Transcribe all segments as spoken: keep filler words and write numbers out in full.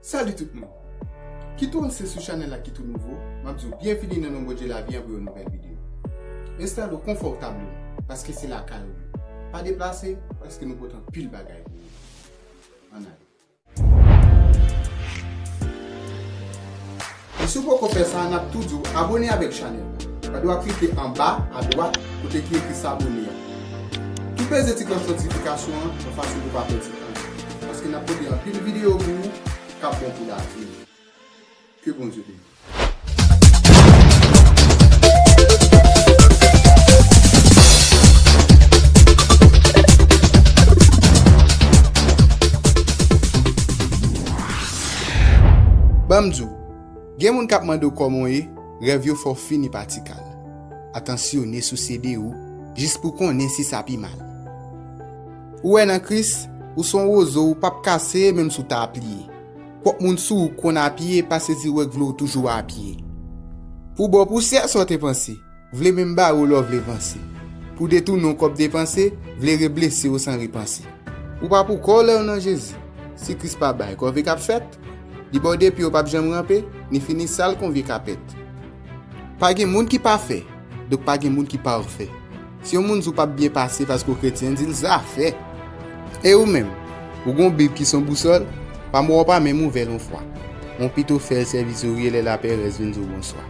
Salut tout moun! Kit ou se sou chanèl la, kit ou nouvo, m ap di w byenvini nan non Bondye lavi an pou yon nouvèl videyo. Enstale w konfòtableman, paske se lakay ou ye. Pa deplase, paske nou pote anpil bagay pou ou. Ann ale. E si w poko fè sa, n ap tou di w abòne avèk chanèl la. Pa dwa klike anba, adwat, kote ki ekri s'abonner a. Tou peze ti klòch notifikasyon an, yon fason pou w pa pèdi anyen. Paske n ap pote anpil videyo pou ou k ap bon pou lavi w. Ke Bondye beni w. Ban m di w, gen moun k ap mande w kòman w ye, rèv yo fè w fini pa ti kal. Atansyone sou sede w, jis pou konnen si sa pi mal. Ou wè nan Kris, ou se yon wozo, ou p ap kase, menm si w ta apiye. Pwòp moun sou ou konn apiye, pa sezi wè k vle w toujou apiye. Pou ba w pousyè, sa w te panse? Vle menm bare w lè w vle vanse. Pou detounen w kòb depanse, vle reblese w san repanse. Ou pa pou kò w lè w nan Jezi. Si Kris pa bay, kòve k ap fèt. Li ba w de pye w p ap janm ranpe, ni fini sal kon vye kapèt. Pa gen moun ki pafè, donk pa gen moun ki pafè. Si yon moun di w p ap byen pase paske w kretyen, di l zafè. E ou menm, ou gon Bib ki se yon bousòl, pa m wè w pa menm ouvè l yon fwa. Ou pito fè l sèvi zorye lè laperèz vin di w bonswa.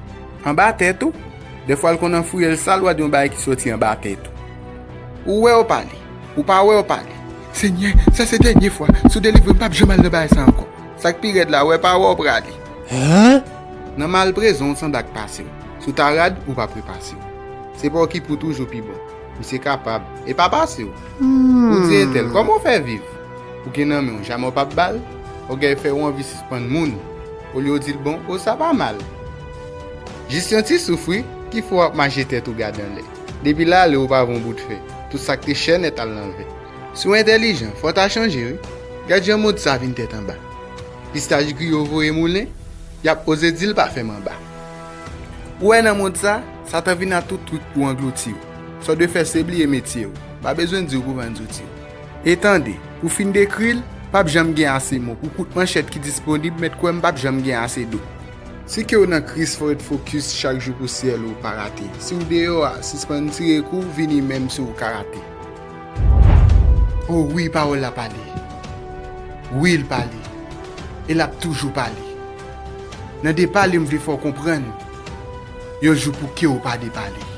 Anba tèt ou, dèfwa l konn anfouye l sal w a di yon bagay ki soti anba tèt ou. Ou wè w pale, ou pa wè w pale. Senyè, sa se dènye fwa, si w delivre m, m p ap janm al nan bagay sa ankò. Sa k pi rèd la, wè pa wè w prale. Hen? Nan malprezon, w sanba k pase w. Si w ta rad, ou p ap repase w. Se pa w ki pou toujou pi bon. Misye kapab. E pa pase w. Hmm. Ou di entèl, kòman w fè viv? Ou gen nan men w, jamè w p ap ba l? Ògèy fè w anvi sispann moun. Olye w di l bon, o sa pa mal. Jis yon ti souf wi, ki fè w ap mache tèt ou gade anlè. Depi l ale, ou pa vin yon bout fè. Tout sa k te chè nèt al nan vè. Si w entèlijan, fò w ta chanje wi. Gad jan mond sa vin tèt anba. Pistaj griyo voye moulen, y ap oze di l pa fè manba. Ou wè nan mond sa, Satan vin ak tout trik pou anglouti w. Sa w dwe fè se bliye metye w. Pa bezwen di w pou vann zouti w. E tande, pou fin dekri l, p ap janm gen ase mo. Pou kout manchèt ki disponib, mèt kwè m p ap janm gen ase do. Si ke w nan Kris, fò w ret fokis chak jou pou syèl ou pa rate. Si w deyò a, sispann tire kou, vini menm si w karate. O wi, pawòl la pale. Wi, l pale. E l ap toujou pale. Nan de pale, m vle fè w konprann. Yon jou pou ke w pa depale.